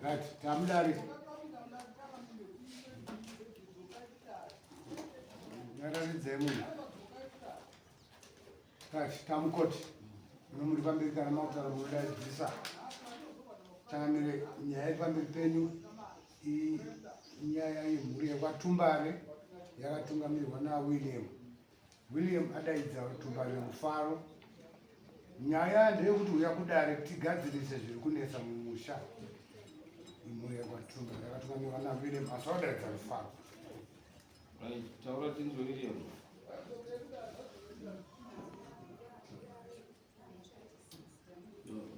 Right, tamudare. Nyararidzai munhu. Right, tamukoti. Muno muri pamberi kana makutaura munodaidzisa. Changamire nyaya iri pamberi penyu inyaya yemhuri yekwaTumbare yakatungamirwa naWilliam. William adaidza Tumbare Rufaro. Nyaya ndeyekuti uya kudare tigadzirise zviri kunetsa mumusha. Imhuri yekwaTumbare yakatungamirwa naWilliam asi vadaidza Rufaro. Right, taura tinzwe William.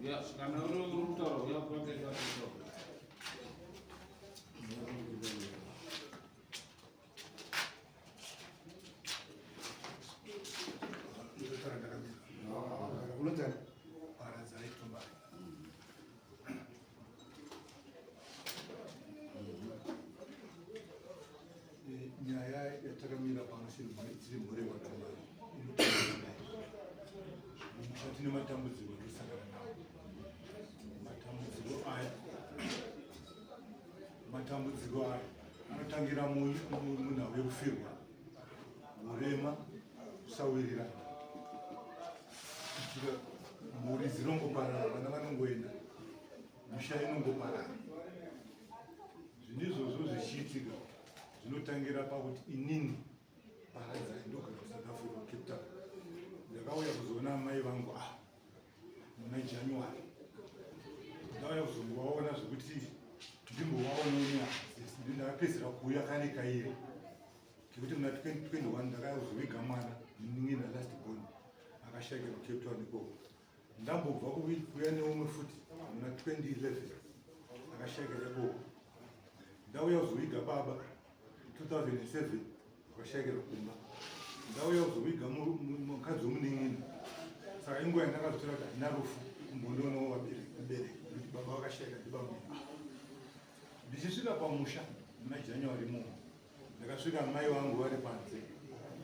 Ya, kana uri kutaura uya pamberi pacho. Nyaya yatakamira pano tiri mhuri yewatumari inomusha tine matambudziko atinosangana nawo. Matambudziko aya matambudziko aya anotangira munhau yekufirwa, urema, kusawirirana, kusvika mhuri dzinongoparara, vana vanongoenda, misha inongoparara. Zvinhu izvozvo zvichiitika zvinotangira pakuti inini Paradzai ndogara kuSouth Africa kuCape Town. Ndakauya kuzoona amai vangu ava muna January. Ndauya kuzongovaona zvekuti ndimbovaonawo nenyama ndakapedzera kuuya kane kairi kekuti muna 2021 ndakauya kuzoviga mwana munin'ina last born akashaikira kuCape Town ikoko. Ndambobva kuuya neumwe futi muna 2011 akashaikira ikoko. Ndauya kuzoviga baba 2007 vakashaikira kumba. Ndauya kuzoviga mukadzi wemunin'ina. Saka inguva yandakazotora kuti handina rufu kumbondoonawo vabereki nekuti baba vakashaika ndibamunini. Ndichisvika pamusha muna January imomo ndakasvika mai vangu vari panze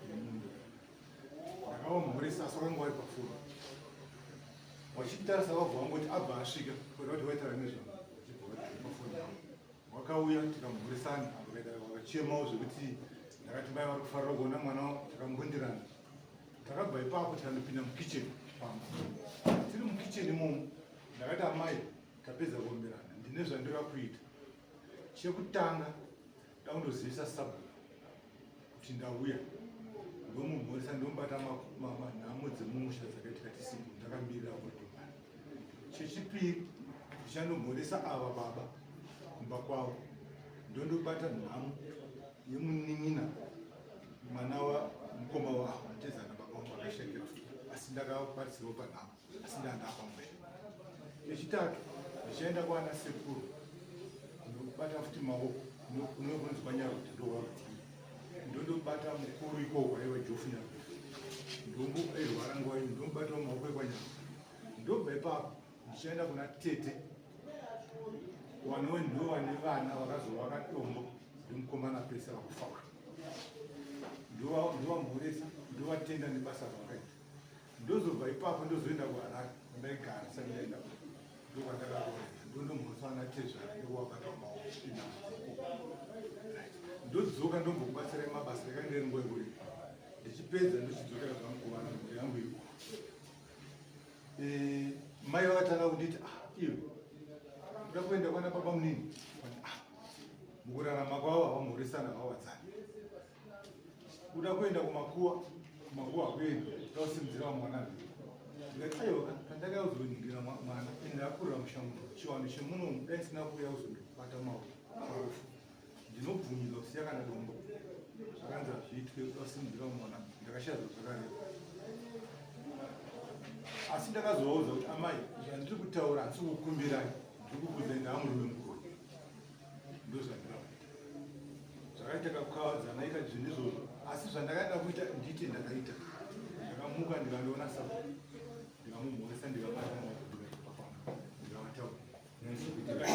yemunda. Ndakavamhoresa asi vakanga vari pafoni. Vachitarisa vabva vangoti abva asvika kuda kuti vaitaura nezvangu vachibva vati pafoni yavo. Wakauya tikamhoresana vakaita vakachemawo zvekuti ndakati mai vari kufarira kuona mwana wavo takambundirana. Takabva ipapo tikandopinda mukitchen pamba. Tiri mukitchen imomo ndakati amai tapedza kuomberana ndine zvandira kuita. Chekutanga ndakundozivisa sabhuku kuti ndauya ndomumhoresa ndomubata nhamo dzemumusha dzakaitika tisipo ndakamirira kutombana. Chechipiri ndichanomhoresa ava baba kumba kwavo ndondobata nhamo yemunin'ina mwana wa mukoma wavo atezana baba vangu akashaikira asi ndakabatsirawo panhamo asi ndandapa mberi. Chechitatu ndichaenda kwana sekuru ndobata futi maoko kunokunzi kwanyaruta ndowakati ndondobata mukuru ikoko aiwa Jofu Nyaruta ndombo airwara nguva iyo ndomubata maoko ekwanyaruta ndobva ipapo ndichaenda kuna tete wanove ndo vane vana vakazovaka dombo ndomukomana pese vakufa ndovamhoresa ndovatenda nebasa ravakaita ndozobva ipapo ndozoenda kuHarare kwandaigara sati ndaenda ndokwandakaroora ndondomhoresa vana tezvara ndokuvabata maoko ndodzoka ndombokubatsirai mabasa yakanga iri nguva yekurima ndichipedza ndochidzokera zvangu kuvana mhuri yangu iko. Mai vakatanga kunditi ah, iwe uda kuenda kwana baba munini ah, mukurarama kwavo havamhoresana vawadzana uda kuenda kumakuwa kumakuwa hakuendi uda kusimudzira mwana ndikati aiwa pandakauya kuzoningira mwana ende ndakurira musha muno chiwanhu chemuno dai ndisina kuuya kuzondobata maoko parufu ndinobvumirwa kusiya kana dombo zvakanzi hazviitwe uda kusimudzira mwana ndakashaya zviro zvakareba asi ndakazovaudza kuti amai zvandiri kutaura handisi kukumbirai ndiri kukuudzai ndaamurume mukuru ndozvandira kuita zvakaita kakukavadzana ita zvinhu izvozvo asi zvandakada kuita ndiite ndakaita ndakamuka ndikandoona sapo ndikamumhoresa ndikabata maoko ndikavataura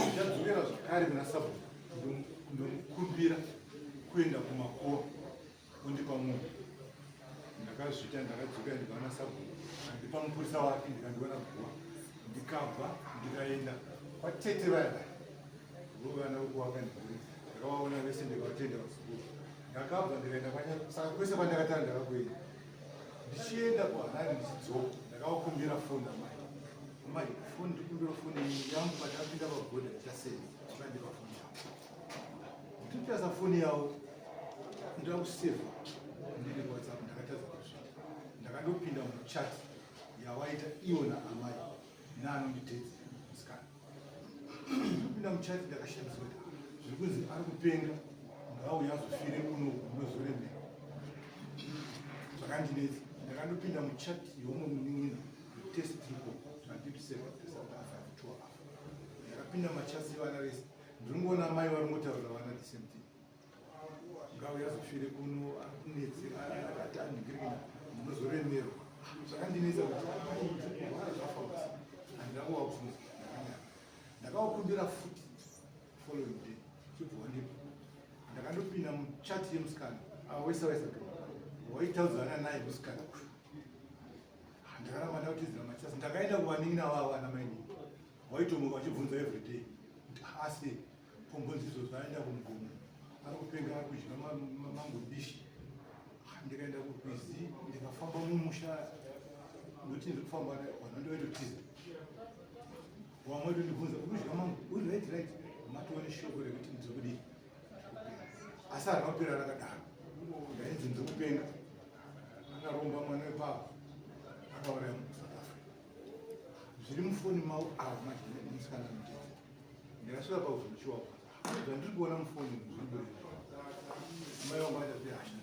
ndichadzokera zvakare kuna sapo ndomukumbira kuenda kumakuwa ondipa munhu ndakazviita ndakadzokera ndikaona sabhuku andipa mupurisa wake ndikandiona guwa ndikabva ndikaenda kwatete vaya vaya. Vana vekuvaka ndikuri ndakavaona vese, ndikavatenda vazukuru. Ndakabva ndikaenda kwanya, saka kwese kwandakatara ndakakuenda. Ndichienda kuHarare ndichidzoka, ndakavakumbira foni amai. Amai, foni, ndikumbira foni yangu, pandapinda pabhodha ndichasenda. Vakandipa foni yavo. Ndikutarisa foni yavo, ndoda kusevha ndine WhatsApp, ndakatadza kuzviita. Ndakandopinda muchat yawaita iwo naamai naanonditedza musikana. Ndopinda muchat, ndakashandiswa kuti zviri kunzi ari kupenga, ngauya azofire kuno, munozoremera. Zvakandinetsa. Ndakandopinda muchat yeumwe munin'ina, test tiripo zvandiri kuseva. Ndakapinda machats evana vese, ndiringoona amai vari ngotaurira vana the same thing: ngauya azofire kuno, akunetse, ati anhingirikina, munozoremerwa. Zvakandinetsa kuti amai ndikurwara, zvafamba sei? Handina kuvabvunza, ndakanyara. Ndakavakumbira futi following day, chibva wandipa. Ndakandopinda muchat yemusikana awesa wesa waitaudzana naye musikana uyu. Ndakaramba ndakutidzira machats. Ndakaenda kuvanin'ina vavo, ana mainini, waitomuka vachibvunza everyday kuti asi pombonzi izvozvo aenda kumugomo, ari kupenga, ari kudya mango dishi. Ndikaenda kurwizi, ndikafamba mumusha, ndoti ndiri kufamba, vanhu ndovaitotiza. Vamwe vaitondibvunza, "Uri kudya mango? Uri right?" Right, matoone shoko rekuti ndiri kudii, asi harina kupera rakadaro. Ndainzi ndiri kupenga, akaromba, mwana wepapo akauraya muSouth Africa. Zviri mufoni mavo avo manje nemusikana mutete. Ndakasvika pakuvhunchiwa zvandiri kuona mufoni zviri. Mai vangu vaita zvehasha,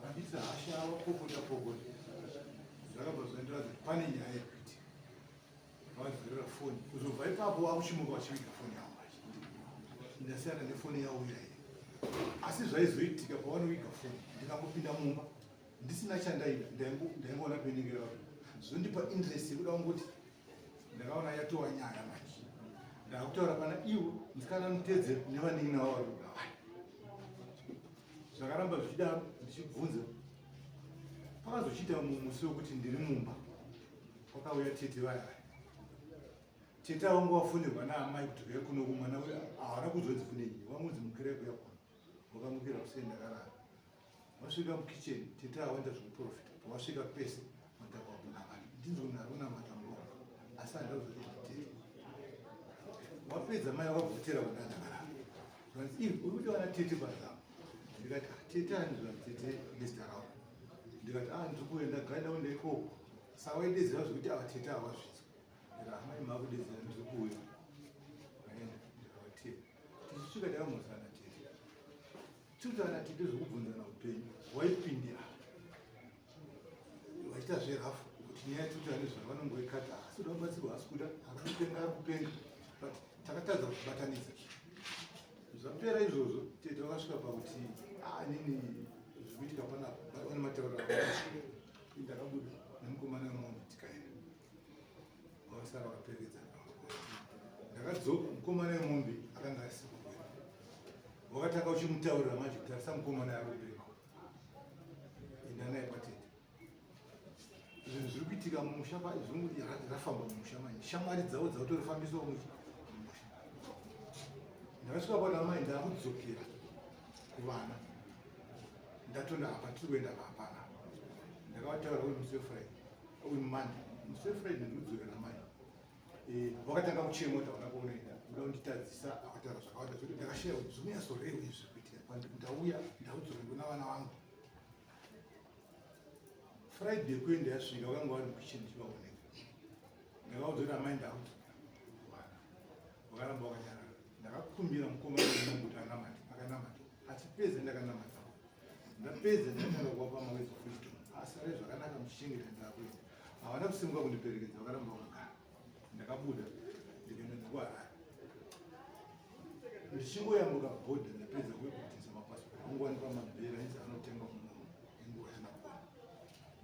handisi hasha, vapopota popota. Zvakabva zvandiratidza kuti pane nyaya yekuitika. Vadzorera foni. Kuzobva ipapo vakuchimuka vachiviga foni yavo vachi ndasiyana nefoni yavo iya. Asi zvaizoitika, pavanoviga foni, ndikangopinda mumba ndisina chandaida, ndaingoona penengera zvondipa interest yekuda kungoti ndakaona yatova nyaya. Manje ndakutaura pana iwo musikana mutedze nevanin'ina vavo vari kuda. Zvakaramba zvichidaro, ndichibvunza. Pakazochiita musi wekuti ndiri mumba, kwakauya tete vaya vaya. Tete avo vanga vafonерwa naamai kuti uya kuno kumwana uyu. Havana kuzonzi kunenyi, vangonzi mukirai kuya kuno. Vakamukira kuseni, ndakarara. Vasvika mukicheni, tete ava vaita zvekuprofita. Pavasvika pese mataka wakunamata, ndinzwa munhu ari kunamata muromo, asi handina kuzoti tete wapedza. Mai vakabvutira kuna ndakarara, vanzi, "Ii, uri kuti vana tete pazamo?" Ndikati, "Ah, tete ani?" Zvanzi, "Tete nezita ravo." Ndikati, "A, ndiri kuenda gaindaunda ikoko." Saka vaidedzera zvekuti ava tete havazvinzwa. Ndikati, "Amai, makudedzera, ndiri kuuya." Vaenda, ndikavatera. Tichisvika takamhosana tete, tiri tete zvekubvunzana upenyu, waipindira vachiita zverafu kuti nyaya tiri nezvavanongoikata, asi kuda kubatsirwa, asi kuda ari kupenga, ari kupenga, but takatadza kubatanidza. Zvapera izvozvo, tete vakasvika pakuti, "Ah, nini zviri kuitika panapa?" Vane matauriro. Ndakabuda nemukomana wemombe, tikaenda, vakasara vakaperekedzana. Ndakadzoka, mukomana wemombe akanga asiri kuenda. Wakatanga uchimutaurira manje kuti arisa mukomana ari kupenga, enda naye kwatete. Zvinhu zviri kuitika mumusha rafamba mumusha manje, shamwari dzavo dzautorifambisawo musha. Ndakasvika pana mai, ndakudzokera kuvana, ndatonda apa tiri kuenda hapana. Ndakavataura uri musi weFriday, uri Monday, musi weFriday ndikudzokera mai. Vakatanga kuchema kuti havana kuonoenda, kuda kunditadzisa. Akataura zvakawanda zvekuti ndakashaya kuti zvinonyatsoreva izvi kuitika. Ndauya, ndaudzokera kuna vana vangu. Friday kuenda yasvika, vakanga vari mukicheni chivaoneka. Ndakaudzwa kuti, "Amai, ndakudzokera kuvana." Vakaramba vakanyarara. Ndakakumbira mukomana wemungu kuti anamate, akanamata. Achipedza ndakanamata. Ndapedza ndakatanga kuvapa mawords of wisdom: "Asare zvakanaka, muchichengeta, ndakuenda." Havana kusimuka kundiperekedza, vakaramba vakagara. Ndakabuda, ndikaenda nekuHarare. Ndichingoyambuka bhodha, ndapedza kuitisa mapasipoti, angowanikwa mabhera ainzi anotengwa munomu nenguva yanakona.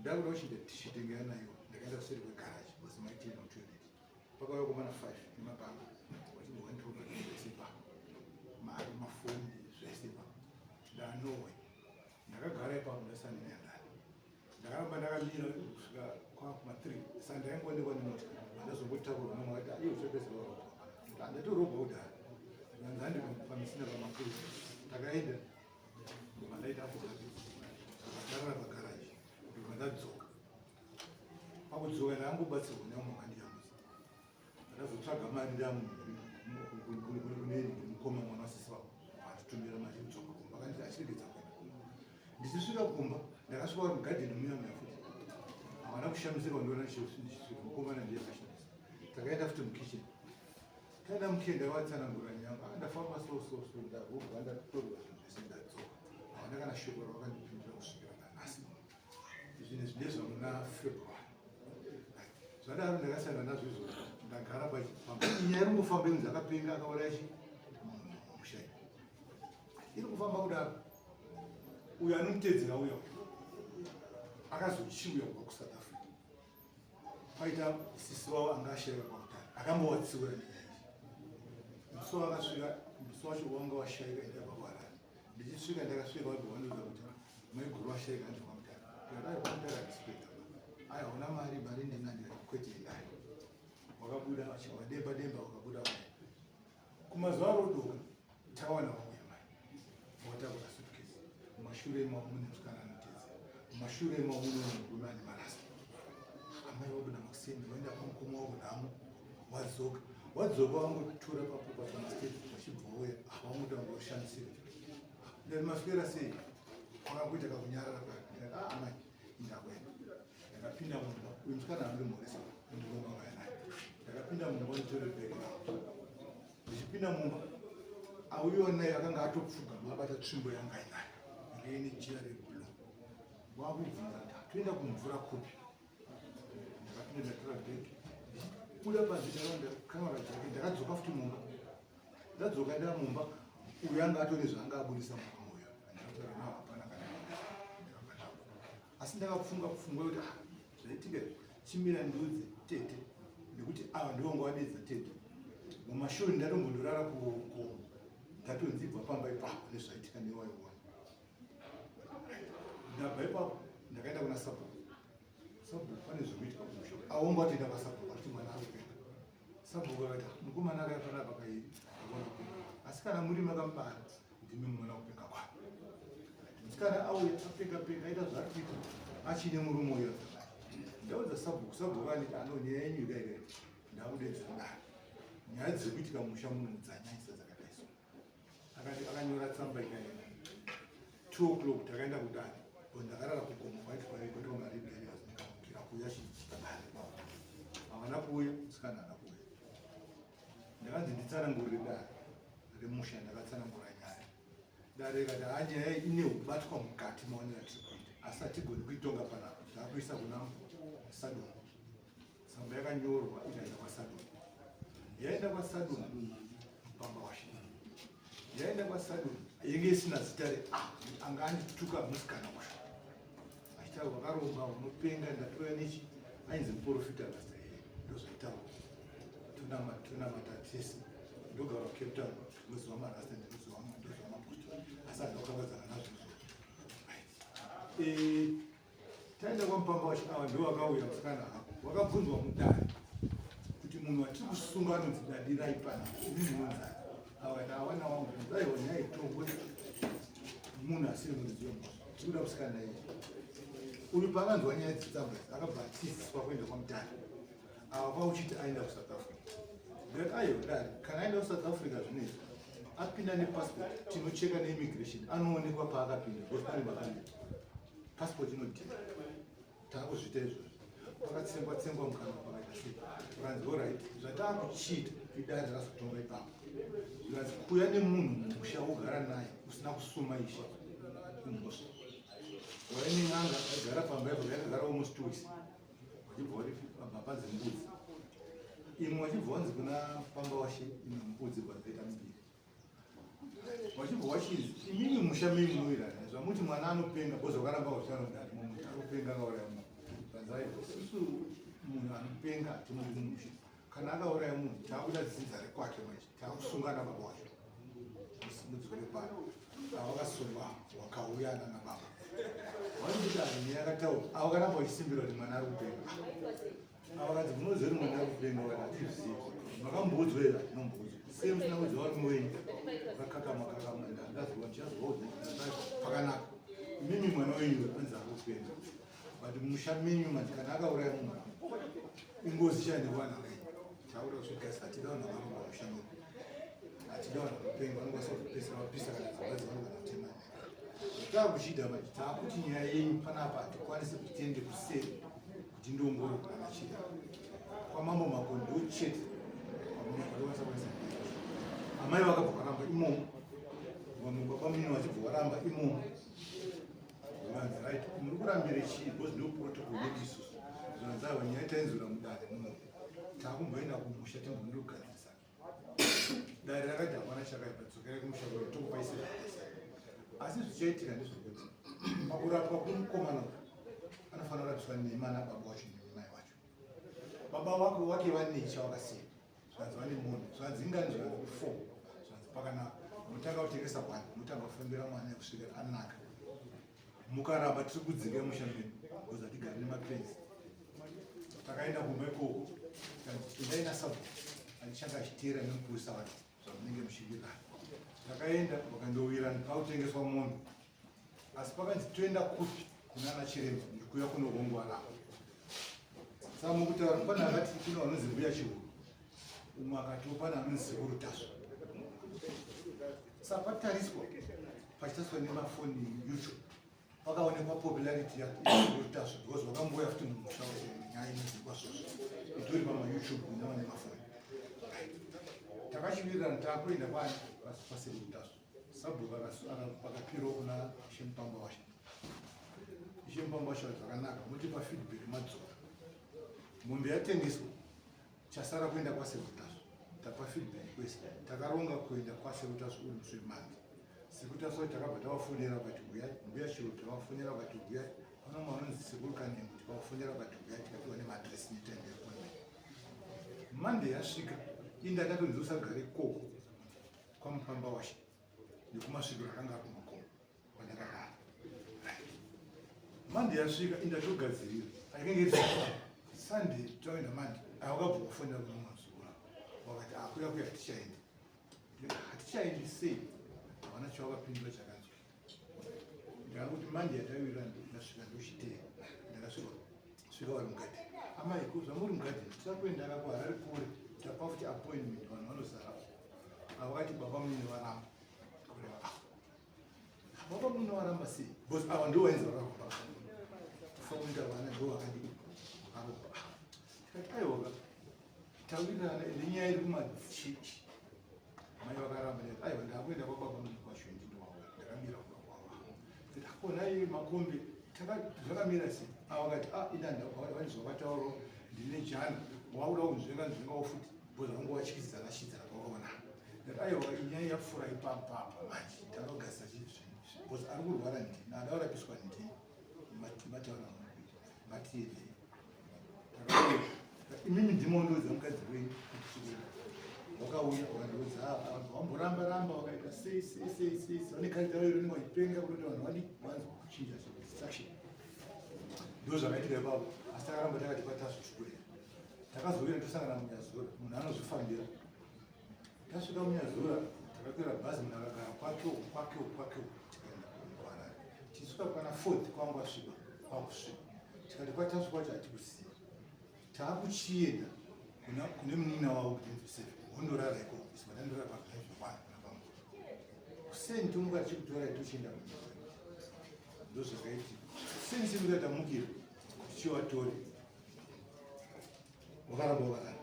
Ndakuda kuchinja t-shirt yanga yanayiwa, ndakaenda kuseri kwegaraji, basi maitenda mutoilet. Pakauya komana 5 nemabhanga, vachinzi wandiroba zvese pa mari, mafoni, zvese pa ndanowe. Ndakagara ipapo, ndasandineyandani. Ndakaramba ndakamira kusvika kwakuma 3, saka ndaingoonekwa nemotikari. Ndazongotakurwa nomwe, akati, "Iye, uchapedza warobwa." Handatorobwa kudhara, ndanzi handikona. paMusina pamapurisa. Takaenda ndobva ndaita futi ndakarara pagaraji ndobva ndadzoka. Pakudzoka ndakangobatsirwa neumwe wakandiyambutsa. Ndakazotsvaga mari ndamunhu mukoma mwana wasisi vavo vatitumira mari yekudzoka kumba akanditi achiregedza kuenda kumba. Ndichisvika kumba ndakasvika vari mugadheni muya muya futi. Havana kushamisika kundiona ndichisvika mukomana ndiye akashamisa. Takaenda futi mukitchen. Taenda mukitchen ndakavatsanangura nyaya yangu. Ah, ndafamba so so so ndarobwa ndatorwa zvinhu zvese ndadzoka. Havana kana shoko ravakandipindura kusvikira nanhasi. Izvi ndezvamuna February. Zvadaro ndakasiyana nazvo izvozvo ndagara pamba. Nyaya iri kungofamba inonzi akapenga akauraya chi mushai. Iri kufamba kudaro. Uyo anomutedzera uya akazochiuya kubva kuSouth Africa. Paita sisi wavo anga ashaika kwaMutare akambowatsiura nenyaya iyi. Musi wakasvika musi wacho wanga washaika enda kwaHarare. Ndichisvika ndakasvika wabva wandiudza kuti maiguru washaika hanzi kwaMutare. Ndikati aiwa kwaMutare handisi kuenda. Aiwa hauna mari mari ndina ndikati kwete endai. Wakabuda wademba demba wakabuda wakaenda. Kumazuva arodoka takawana vauya mai watakura suitcase mumashure mavo mune musikana anotedzera mumashure mavo mune murume ane marasta amai vabuda makuseni vaenda kwamukoma wavo nhamo wadzoka wadzoka wangotura papopa pamasteps vachibva vauya vamuda ngoshamisira ndati maswera sei kwakangoita kakunyarara kwake ndikati ah amai ndakuenda ndakapinda mumba uyu musikana andimhoresa ndikoma vaya naye ndakapinda mumba nditore bhegi rangu ndichipinda mumba auyiwa naye akanga atopfugama abata tsvimbo yanga inayo yanga ine jira reblue wakubvunza kuti toenda kumvura kupi ndakapinda ndatora bhegi ndichibuda panze ndakaona jake ndakadzoka futi mumba ndadzoka ndaa mumba uyu anga atore zvaanga abudisa mumba uyo andakataura nawo hapana kana ndakabva ndabuda asi ndakafunga pfungwa yekuti ah, zvaitika chimira ndiudze tete nekuti ava ndivo ngavadedza tete mumashure ndatombondorara kugomo ndatonzi ibva pamba ipapo nezvaitika newaiona ndabva ipapo ndakaenda kuna sabhuku sabhuku pane zvekuitika kumusha awonga watoenda kwasabhuku achiti mwana ari kuenda sabhuku akati ah, mukomana akaya panapa kairi akona kupenga asi kana muri makamubara ndimi munoona kupenga kwake musikana auya apfeka pfeka aita zvaari kuita achine murume uyo ndaudza sabhuku sabhuku anditi ano nyaya yenyu ikaika ndakudedzera dare nyaya dziri kuitika musha muno dzanyanyisa dzakadai so akati akanyora tsamba ikaenda two o'clock takaenda kudare ndakarara kugomo kwaiti kwaitwa marebellions ndikamukira kuuya chipadare havana kuuya musikana haana kuuya ndakanzi nditsanangurire dare remusha ndakatsanangura nyaya dare rikati haa nyaya iyi ine ubatwa mukati maonera tiri kuita asi hatigoni kuitonga panapa taakuisa kuna sadunhu tsamba yakanyorwa ikaenda kwasadunhu yaenda kwasadunhu pamba washe yaenda kwasadunhu yenge isina zita re a anga andituka musikana uyu achitaura wakaromba unopenga ndatouya nechi ainzi muprofita rasta ndozvaitaura tonamata tese ndogara kucape town ndinoziva marasta ndinoziva ndoziva mapostori asi handina kukavadzana nazvo izvozvo eh, taenda kwamupamba wacho ava ndiwo wakauya musikana hako wakabvunzwa mudare kuti munhu watiri kusunga anonzi dadirai pana imi munonzani ava ndawana wangu aiwa nyaya itongwe munhu asiri muridzi wemhosva tikuda musikana iye uyu paakanzwa nyaya dzetsamba idzi akabva atiziswa kuenda kwamutare ava kwauchiti aenda kusouth africa ndikati aiwa dare kana aenda kusouth africa zvino izvi apinda nepassport tinocheka neimmigration anoonekwa paakapinda because pane makamera passport inodhira taakuzviita izvozvo pakatsengwa tsengwa mukanwa pakaita sei pakanzi orit zvataakuchiita idare rakazotonga ipapo zvikanzi kuuya nemunhu mumusha wogara naye usina kusuma ishe imhosva waine n'anga aigara pamba ipo yakagara almost 2 weeks wachibva wati panzi mbudzi imwe wachibva wanzi kuna pamba washe imwe mbudzi bvazoita mbiri wachibva wachinzi imimi musha menyu munowirirana zvamuti mwana anopenga bhozi wakaramba uchitaura mudare momuti anopenga akauraya munhu zvanzai isusu munhu anopenga hatimudi mumusha kana akauraya munhu taakuda dzinza rekwake manje taakusunga ana baba wacho mudzikure pano avakasungwa wakauya nana baba vanoti dare yakataura avo karamba uchisimbira kuti mwana ari kupenga avo kanzi munoziva kuti mwana ari kupenga kana hatizvizivi makamboudzwa here hatinombouzwa. Sei musina kuudza varume wenyu? Vakakakama kakama, ndazwa ndichazwa pakanaka. Imimi mwana wenyu anzi akupenga. But musha menyu manje kana akauraya munhu ingozi chaine vana venyu. Taura kusvika hatida vanhu vakaromba musha menyu. Hatida vanhu vanopenga vanokwanisa kuzopedzisira vapisa kana dzimba dzevanhu kana kutema. Takuchida manje takuti nyaya yenyu panapa hatikwanisi kuti tiende kuseri kuti ndongoro kana chida. Kwamambo Makondo chete kwakwanisa kuisa. Amai vakabva varamba imomo. Vamwe baba munini vachibva varamba imomo. Vanzi right, muri kurambire chii because ndo protocol yedu isusu. Zvanzi ava nyaya tainzwira mudare muno. Takumboenda kumusha timbonogadzirisa. Dare rakati hapana chakaipa, dzokerai kumusha kwedu tokupai service. Asi zvichaitika ndezvekuti pakurapwa kwemukomana uyu anofanira kurapiswa nemana baba wacho nemai wacho. Baba wako wake vane chavakasiya, zvanzi vane mombe, zvanzi ingani, zvanzi 4, zvanzi pakanaka. Mutanga kutengesa 1, mutanga kufambira mwana kusvikira anaka. Mukaramba tiri kudzinga musha medu because hatigari nemapenzi. Takaenda kumba ikoko, tikati endai nasabhuku achanga achiteera nemupurisa wacho zvamunenge muchiwirirana. Takaenda vakandowirana pakutengeswa mombe, asi pakanzi toenda kupi kunana chiremba ndikuya kunoongwarara. Saka mukutaura pane akati kune vanonzi mbuya Chihuru, umwe akatiwo pane anonzi sekuru Tasva. Saka patariswa pachitariswa nemafoni YouTube pakaonekwa popularity yasekuru Tasva because vakambouya futi mumusha nyaya inonzikwa svosvo itori pamaYouTube kunava nemafoni. Takachiwirirana taakuenda kwani kwasekuru Tasva. Sabhuku akapirawo kuna Shemupamba wacho. Shemupamba wacho zvakanaka, motipa feedback madzoka. Mombe yatengeswa, chasara kuenda kwasekuru Tasva. Tapa feedback kwese. Takaronga kuenda kwasekuru Tasva uri musi weMande. Sekuru Tasva takabva tavafonera vakati huyai, mbuya Chiro tavafonera vakati huyai. Pana mumwe anonzi sekuru Kanengo tikavafonera vakati huyai, tikapiwa nemaadresi netime yeappointment. Monday yasvika, inda ndatonzi usagare ikoko kwamupamba washe nekumasvikiro akanga ari kumakomo kwandakagara. Monday yasvika, inda togadzirira. Ainenge iri Sunday taenda Monday. Awakabva wafonera kuna mumwe wakati akuya kuya hatichaendi. Hatichaendi sei? Havana chavakapindura chakanzwa. Ndakakuti Monday yatawira ndasvika ndochiteera. Ndakasvika svika vari mugadheni. Amai, ko zvamuri mugadheni tisakuenda kuHarare kure, tapa futi appointment vanhu vanozara. Avakati baba munini varamba. Kureva baba munini varamba sei? Because ava ndivo vainzi vakaromba. Kufaunda vana ndivo vakadii vakaromba. Tikati aiwa tawirirana ende nyaya iri kumachechi. Mai vakaramba ndikati aiwa ndakuenda kwababa munini kwacho ndindowaona. Ndakamira kuba kwavo. Tikati akona iye makombi zvakamira sei? Ava vakati ah ina vanizwa vataurawo ndine jana wakuda kunzvenga nzvengawo futi because vanga vachikisidzana chidzana kwakaona. Ndati aiwa inyaya yapfuura ipapapa manje takagadzisa chinhu because ari kurwara ndini ada kurapiswa ndini mataura ngatiende. Imimi ndimondoudza mukadzi wenyu kuti chikuda. Wakauya wakandiudza vanhu vamboramba ramba vakaita sei sei sei sei sei vane karita rayo rinenge vachipenga kuti vanhu vadi vanzwa kuchinja instruction. Ndo zvakaitika ipapo, asi takaramba takati kwaTasvu chikurera. Takazouya tosangana muNyazura, munhu anozvifambira. Tasvika muNyazura takakwira bhazi, munhu akagara kwake uku kwake uku kwake uku, tikaenda kuHarare. Tichisvika kwana fourth kwangu asviba kwakusviba, tikati kwaTasvu kwacho hatikuziva. Taakuchienda kune munin'ina wavo kuGlenview 7 wondorara ikoko, isu vandandorara paGlenview 1 kuna pamuri. Kuseni tomuka tichikutorai tochienda kunyika. Ndo zvakaitika. Kuseni simuka tamukira kuti chivatore, wakaramba wakarara.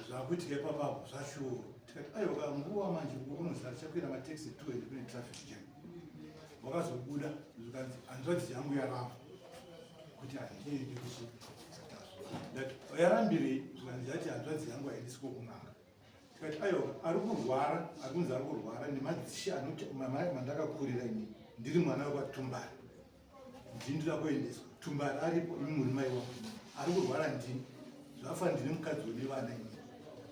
Zvakuitika ipapapo zvacho tikati aiwa nguva manje kunozara chakwira mataxi 2 ende kune traffic jam. Wakazobuda zvikanzi hanzvadzi yangu yaramba kuti handiendi kuchiTasvu. Ndati yarambirei? Zvikanzi yati hanzvadzi yangu haindisiko kun'anga. Tikati aiwa ari kurwara, ari kunzi ari kurwara nemadzishe anoti mandakakurira ini ndiri mwana wekwaTumbari, ndini ndoda kuendeswa. Tumbari aripo, imi muri mai wangu, ari kurwara ndini, zvafa ndine mukadzi wene vana ini.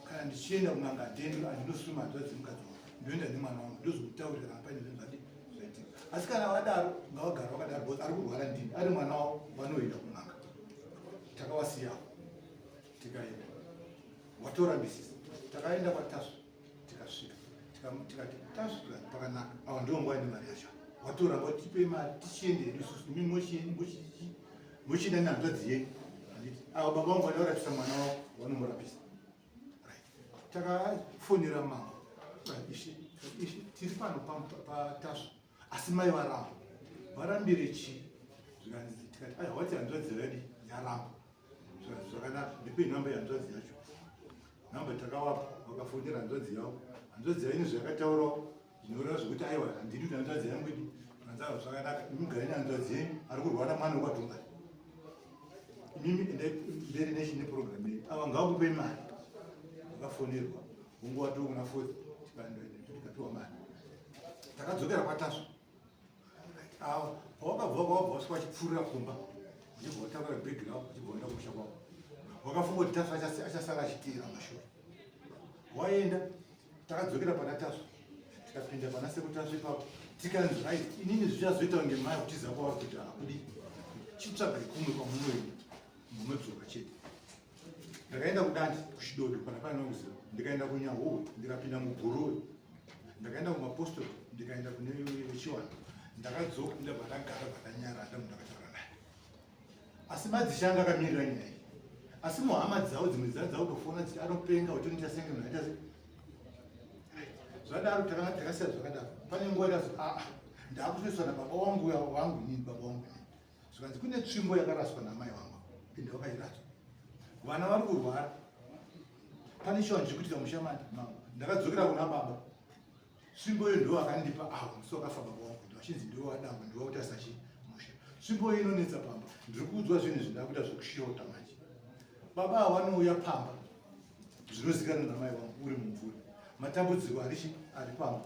Kana ndichienda kun'anga handiendi, handinosuma hanzvadzi yemukadzi wangu, ndoenda nemwana wangu ndozomutaurira kana paine zvinhu zvadi zvaitika. Asi kana vadaro ngavagara vakadaro because ari kurwara ndini, ari mwana wavo vanoenda kun'anga. Takavasiyawo tikaenda, watorambisisa. Takaenda kwaTasvu. Tikati tasvika pakanaka, awa ndiwo nguva ine mari yacho. Watoramba kuti tipe mari tichiende hedu isusu, imi mochienda nehanzvadzi yenyu. Handiti ava baba vangu vada kurapisa mwana wavo, vanomurapisa. Right. Takafonera mambo, ishe, ishe, tiri pano paTasva, asi mai varamba. Varambire chii? Zvikanzi, tikati aiwa, wati hanzvadzi yadi yaramba. Zvikanzi zvakanaka, ndipei nhamba yehanzvadzi yacho. Nhamba takavapa, vakafonera hanzvadzi yavo. Hanzvadzi yavo ine zvayakataurawo zvinoreva zvekuti aiwa, handidi kuti hanzvadzi yangu idi. Zvikanzi aiwa, zvakanaka, imi mugare nehanzvadzi yenyu ari kurwara mwana wekwaTungari. Imimi endai mberi nechine program yenyu, ava ngavakupei mari. Vakafonerwa unguva too kuna fourth, tikapiwa mari, takadzokera kwaTasva. Ava pawakabva wakabva wasvika wachipfuurira kumba, uchibva watakura bhegi rako, uchibva waenda kumusha kwako, wakafunga kuti Tasva achasara achiteera mashure. Waenda, takadzokera pana Tasva, tikapinda pana sekuTasva ipapo, tikanzi right, inini zvichazoita kunge mai kutiza kwavari kuita hakudi, chitsvagai kumwe kwamunoenda, munodzoka chete. Ndakaenda kuDandi, kuChidodo, kana pane nokuziva, ndikaenda kuNyahuwe, ndikapinda muGuruwe, ndakaenda kumapostori, ndikaenda kune vechiwana. Ndakadzoka, ndabva ndagara, bva ndanyarara, munhu akataura naye, asi madzishe anga akamirira nyaya iyi. Asi muhama dzavo dzimwe dzaa dzakutofona dziti anopenga, utonoita senge munhu aita se zvadaro. Takasiya zvakadaro. Pane nguva itazo aa ndakutoiswa nababa wangu wangu inini, baba wangu inini. Zvikanzi kune tsvimbo yakaraswa namai vangu, ende vakairaswa, vana vari kurwara, pane chivanhu chiri kuitika musha mangu. Ndakadzokera kuna baba, tsvimbo iyo ndo akandipa avo musi wakafa baba wangu, vachinzi ndiwo wadangwe, ndiwo wakutarisa chi musha. Tsvimbo iyo inonetsa pamba, ndiri kuudzwa zvinhu zvindakuita zvekushota manje. Baba ava vanouya pamba zvinozikanwa namai vangu, uri mumvuri, matambudziko arichi ari pamba,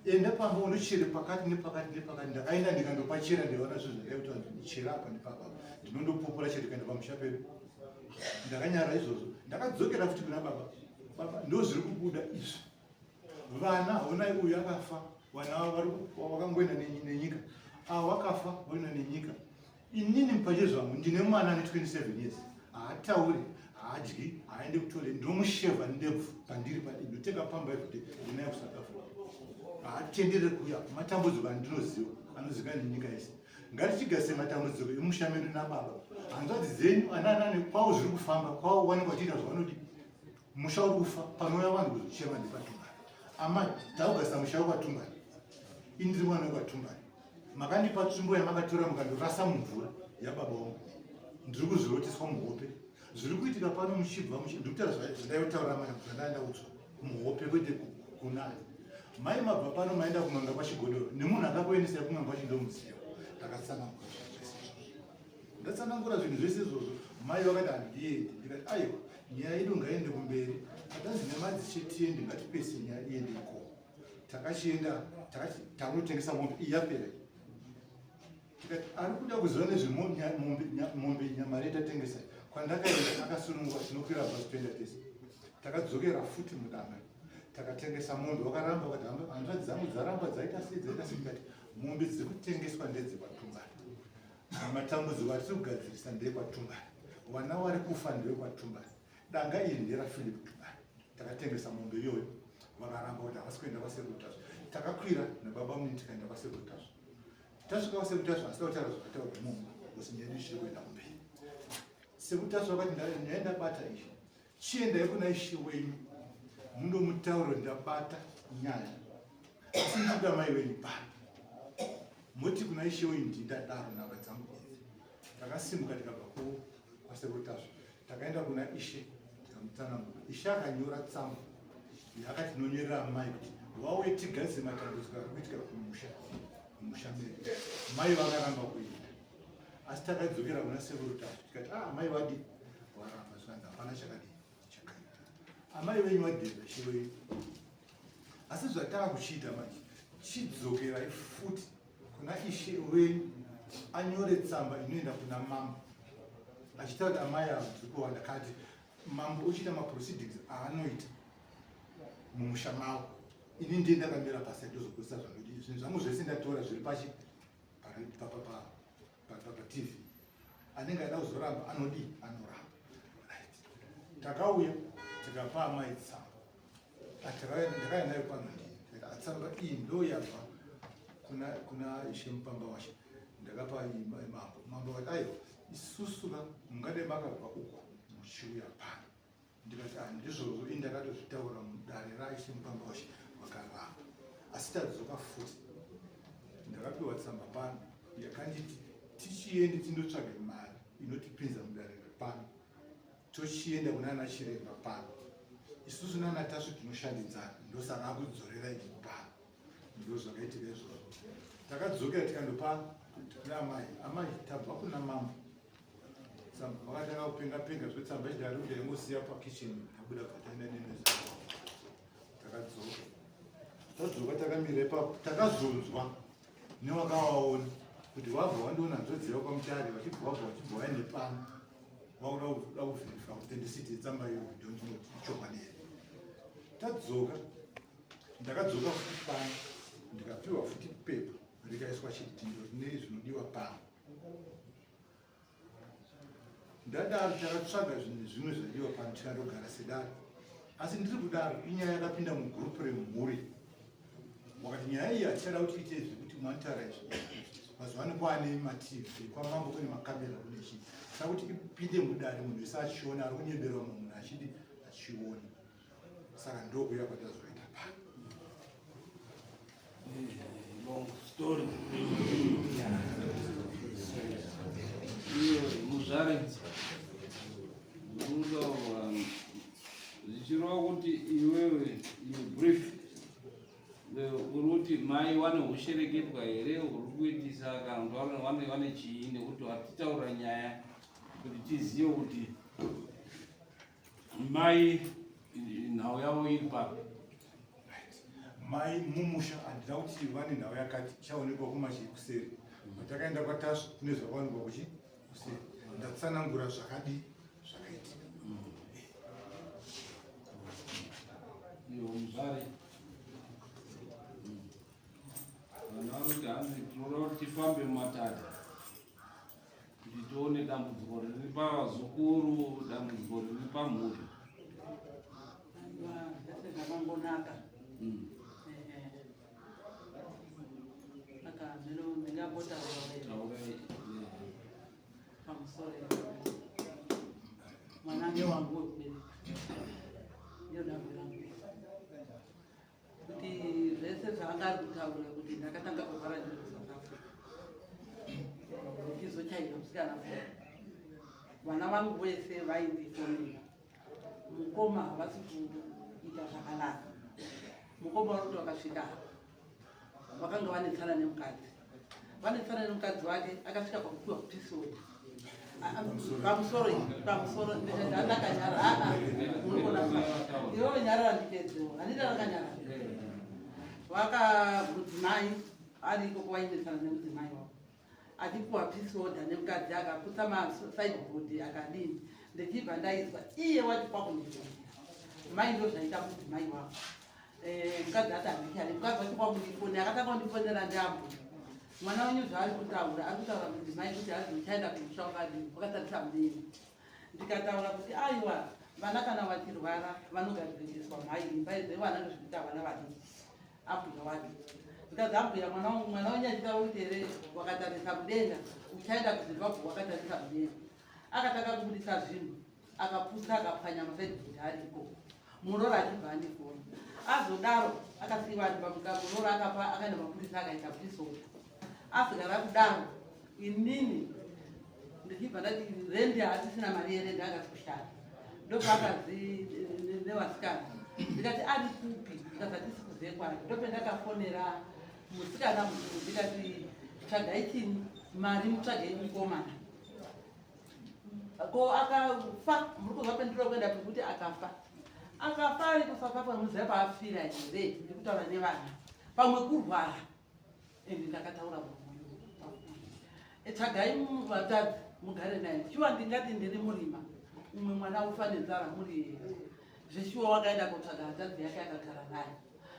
enda pamba unochere pakati nepakati nepakati. Ndakaenda ndikandopachera, ndaiona zvinhu zvakaita kuti chera apa nepapa, ndinondopupura chete kuenda pamusha pedu. Ndakanyara izvozvo, ndakadzokera futi kuna baba. Baba, ndo zviri kubuda izvi, vana honai, uyu akafa, vana vakangoenda nenyika, ava vakafa voenda nenyika. Inini mupache zvangu ndine mwana ane 27 years, haatauri, haadyi, haaende kutoilet, ndinomushevha ndebvu pandiri padi, ndoteka pamba everyday, ndinaye kuSouth Africa, haatendere kuuya. Matambudziko andinoziva anozivikanwa nenyika yese. Ngatichigase matambudziko emusha medu nababa. Hanzvadzi dzenyu ananani kwavo zviri kufamba kwavo, wanikwa vachiita zvavanodi, musha uri kufa. Panouya vanhu kuzochema ndepatungani. Amai, takugasa musha wekwaTungani, ini ndiri mwana wekwaTungani. Makandipa tsvimbo yamakatora mukandorasa mumvura yababa wangu, ndiri kuzvirotiswa muhope zviri kuitika pano. Muchibva ndikutaura zvandaitaura mai, zvandandaudzwa muhope, kwete kunani. Mai, mabva pano maenda kun'anga kwaChigodoro, nemunhu akakuendesai kun'anga kwachindomuziva. Ndakatsanangura zvinhu zvese izvozvo, ndatsanangura zvinhu zvese izvozvo. Mai vakati handiendi. Ndikati aiwa, nyaya yedu ngaende kumberi, atanzi nemadzishe tiende, ngatipese nyaya iende ikoko. Takachienda, takati takunotengesa mombe iyi, yapera. Tikati ari kuda kuziva nezvemombe, nyamari yatatengesa, kwandakaenda akasunungwa, tinokwira bhasi toenda tese. Takadzokera futi mudanga, takatengesa mombe. Wakaramba, wakati hanzvadzi dzangu dzaramba, dzaita sei, dzaita sei. Ndikati mombe dziri kutengeswa ndedzekwaTungani, matambudziko atiri kugadzirisa ndeekwaTungani, vana vari kufa ndevekwaTungani, danga iri nderaPhilip Tungani. Takatengesa mombe iyoyo, vakaramba kuti havasi kuenda kwaSekutasva. Takakwira nababa munini, tikaenda kwaSekutasva. Tasvika kwaSekutasva, asida kutaura zvakataurwa imomo because nyaya yedu ichiri kuenda kumberi. Sekutasva vakati nyaya ndabata izvi, chiendai kuna ishe wenyu mundomutaura ndabata nyaya, asi ndikuda mai wenyu pano, moti kuna ishe wenyu ndindadaro nhava dzangu idzi. Takasimuka tikabva kwaSekutasva, takaenda kuna ishe, tikamutsanangura. Ishe akanyora tsamba yaakati tinonyorera amai kuti vauye tigadzise matambudziko ari kuitika kumusha, mumusha medu. Mai vakaramba kuenda, asi takadzokera kuna Sekuru Tasvu, tikati ah, mai vadi varamba. Zvikanzi hapana chakadii chakaita, amai venyu vadheza ishe wenyu, asi zvatava kuchiita manje, chidzokerai futi kuna ishe wenyu anyore tsamba inoenda kuna mambo achitaura kuti amai ava dziri kuwanda. Kati mambo uchiita maproceedings aanoita mumusha mavo, ini ndiye ndakamira pasi, ndozopedzisa zvandodi. Zvinhu zvangu zvese ndatora, zviri pachi paTV. Anenge aida kuzoramba anodii, anoramba. Right, takauya tikapa amai tsamba. Ndakauya nayo pano ndii. Tsamba iyi ndo yabva kuna kuna Ishe Mupambawashe. Ndakapa mambo. Mambo vakati aiwa isusu ka mungade makabva uku muchiuya pano. Ndikati ah ndizvozvo ini ndakatozvitaura mudare raIshe Mupambawashe vakaramba. Asi tadzoka futi ndakapiwa tsamba pano yakanditi tichiende tindotsvaga mari inotipinza mudare repano tochienda kuna ana chiremba pano isusu nana tasvu tinoshandidzana ndosaka akudzorera iji pano ndozvakaitika izvozvo takadzokera tikandopa kuna amai amai tabva kuna mambo vakatanga kupenga penga zvetsamba chidari kuti ndaingosiya pakitchen tabuda bva taenda neneza takadzoka tadzoka takamira ipapo takazonzwa newakavaona kuti wabva wandiona hanzvadzi yavo kwamutare vachibva wabva vachibva waende pano wakuda kuda kuverify authenticity yetsamba iyo we don't know kuti ichokwadi here tadzoka ndakadzoka futi pano ndikapiwa futi pepa rikaiswa chidhindo rine zvinodiwa pano Ndadaro takatsvaga zvinhu zvimwe zvaidiwa pano tikandogara sedare. Asi ndiri kudaro inyaya yakapinda mugroup remhuri. Wakati nyaya iyi hatichada kuti iite zvekuti mwanitaura izvi. Mazuva ano kwaane maTV, kwamambo kune makamera kune chii. Saka kuti ipinde mudare munhu wese achiona ari kunyeberwa munhu achidi achiona. Saka ndokuya kwatazoita pano. Long story. Iyo muzvare ndinotaura zvichireva kuti iwewe you brief uri kuti mai wane hushereketwa here uri kuitisa kana kuti wane wane chii nekuti watitaura nyaya kuti tizive kuti mai nhau yavo iri papi. Mai mumusha handina kuti vane nhau yakati ichaonekwa kumachi kuseri patakaenda kwatasva kune zvakaonekwa kuchi kuseri ndatsanangura zvakadii zvakaitika. Iyo muzvare vanhu vanoti hanzi tinoda kuti tifambe mumatare kuti tione dambudziko riri pavazukuru, dambudziko riri pamhuri. Aiwa, zvese zvakangonaka. Saka zvino ndingambotaura here Taurai. Pamusoro mwanange wangu wekubereka ndiyo dambwe rangu kuti zvese zvaanga ari kutaura kuti ndakatanga kurwara ndiri kuSouth Africa ndichizochaira musikana foni vana vangu vese vaindifonera mukoma havasi kuita zvakanaka mukoma vari kuti vakasvika apa vakanga vanetsana nemukadzi vanetsana nemukadzi wake akasvika pakupiwa peace order pamusoro pamusoro ndakanyara aa murikuona iwewe nyarara ndipedzewo handiti akanyara vaka mudzimai ari ikoko vainetsana nemudzimai wavo achipiwa peace order nemukadzi akaputsa masideboard akadini ndichibva ndaiswa iye wacho kwakundifonera mai ndo zvaita mudzimai wavo. Mukadzi ati handichadi mukadzi wacho kwakundifonera akatanga kundifonera ndiambuya mwana wenyu zvaari kutaura ari kutaura mudzimai kuti hanzi uchaenda kumusha wakadini wakatarisa mudenga ndikataura kuti aiwa vana kana vachirwara vanogadziriswa mhai imba dzevana ndozvikuita vana vadiki ambuya wake zvikanzi ambuya mwana wangu mwana wenyu achitaura kuti here wakatarisa mudenga uchaenda kuZimbabwe wakatarisa mudenga akatanga kubudisa zvinhu akaputsa akapwanya masideboard ari ikoko muroora achibva andifona azodaro akasiyiwa ari pamuka muroora akapa akaenda mapurisa akaita peace order azogara kudaro inini ndichibva ndati rendi hatisina mari yerendi akati kushanda ndopaakazi nevasikana ndikati ari kupi ndikazi hatisi kuzive kwake ndopendakafonera musikana mukuru ndikati tsvagai chini mari mutsvagei mukomana ko akafa muri kuzwa pendiro kuenda pekuti akafa akafa ari kuSouth Africa muziva paafira here ndiri kutaura nevana pamwe kurwara ende ndakataura tsvagai vatadzi mugare naye shuwa ndingati ndiri murima umwe mwana ufa nenzara muri here zveshuwa wakaenda kotsvaga hanzvadzi yake akagara naye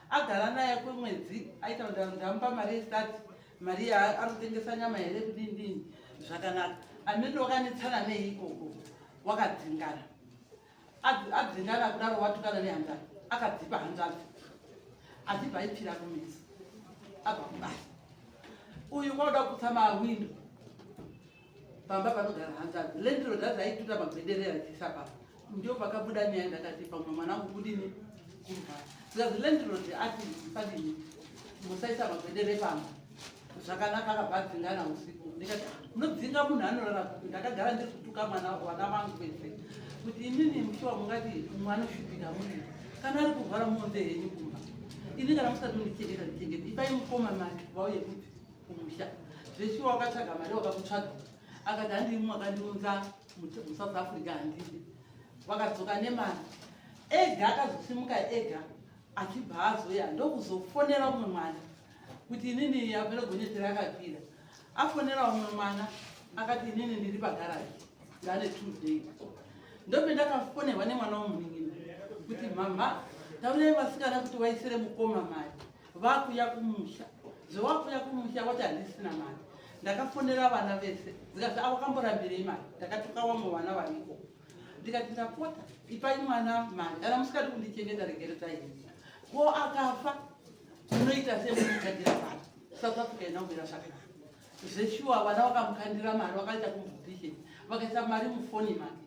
agara naye kwemwedzi aita ndamupa mari yestart mari ari kutengesa nyama here kudini dini zvakanaka amene wakanetsana nei ikoko wakadzingana adzingana kudaro watukana nehanzvadzi akadzipa hanzvadzi. Achibva aipfira kumeso abva kubasa. Uyu kwauda kutsa mawindo pamba panogara hanzvadzi. Landlord azi aituta magwederera achiisa pamba. Ndio pakabuda nyaya ndakati pamwe mwanangu kudini kurwara. Zikazi landlord ati padini musaisa magwedere pamba. Zvakanaka akabva adzingana usiku. Ndikati munodzinga munhu anorara kupi? Ndakagara ndiri kutuka mwana vana vangu vese kuti inini mushuwa mungati mumwe anoshupika muri kana ari kurwara muonze henyu kumba. Ini kana musati mundichengeta ndichengete ipai mukoma mari vauye kupi kumusha. Zveshuwa wakatsvaga mari wakakutsvaga akati handii mwakandiunza muSouth Africa handidi. Wakadzoka nemari ega akazosimuka ega achibva azoya ndokuzofonera umwe mwana kuti inini apera gonyeti rakakwira afonera umwe mwana akati inini ndiri pagaraji ndane 2 days ndope ndakafonerwa nemwana womunin'ina kuti mhamha taurai vasikana kuti waisire mukoma mari vakuya kumusha zvewakuya kumusha wati handisina mari ndakafonera vana vese dzikati awakamborambirei mari ndakatuka wamwe vana variko ndikati ndapota ipai mwana mari kana musikati kundichengeta regeretai ko akafa munoita semunogadzira pano South Africa inakumira zvakanaka zveshuwa vana vakamukandira mari vakaita competition vakaisa mari mufoni make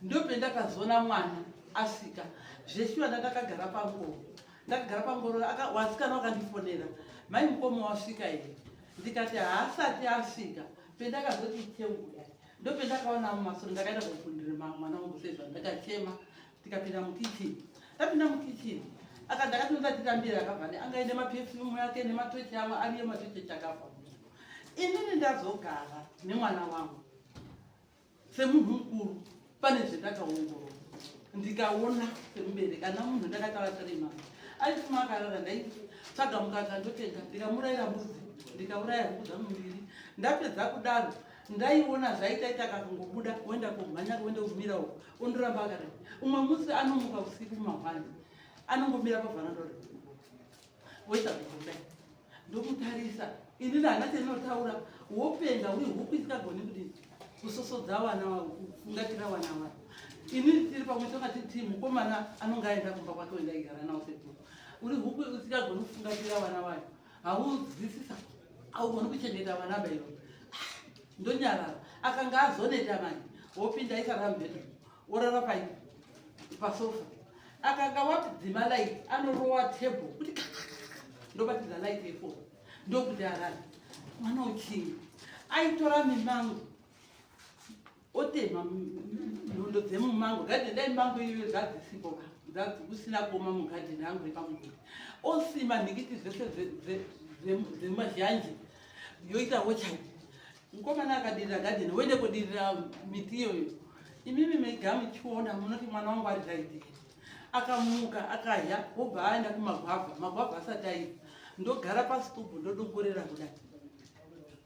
ndopendakazoona mwana asvika zveshuwa ndandakagara pangoro ndakagara pangoro wasikana wakandifonera mai mukoma wasvika here ndikati haasati asvika pendakazoti cheuya ndopendakaona mumasoro ndakaenda kofundira mwana wangu sezvandakachema tikapinda mukichini tapinda mukichini aka ndakatonza titambira akabva ne angaende maperfume yake nematochi amwe ariyo matochi chakafa inini ndazogara nemwana wangu semunhu mukuru pane zvendakaongorora ndikaona semubereki ana munhu ndakataura taremama aifuma akarara ndaitsvaga mukaka ndotenga ndikamurayira mbudzi ndikauraya huku dzangu mbiri ndapedza kudaro ndaiona zvaitaita kakungobuda woenda kumhanya woenda kumira uko ondoramba akadai umwe musi anomuka usiku mangwani anongomira pavharanda woita kudai ndomutarisa inini hana chendinotaura wopenga uri huku isikagoni kudini kusosodza vana kufungatira vana vayo inini tiri pamwe tonga titi mukomana anonga aenda kumba kwake wendaigara nawo sekuru uri huku isikagoni kufungatira vana vayo hauzwisisa haugoni kuchengeta vana bairo ndonyarara akanga azoneta manje wopinda isara mubedroom worara pai pasofa akanga watidzima light anorowa table kuti ndobatidza light yefoni ndokuti arara mwana uchii aitora mimango otema nhondo dzemumango gadheni dai mango iyoyo dzadzisipo kusina kuoma mugadheni angu repamuguri osima nhikiti dzese dzemazhanje yoita wochai mukomana akadirira gadheni woende kudirira miti iyoyo imimi mega muchiona munoti mwana wangu ari right akamuka akahya wobva aenda kumagwavha magwavha asati aibva ndogara pasitubu ndodongorera kudai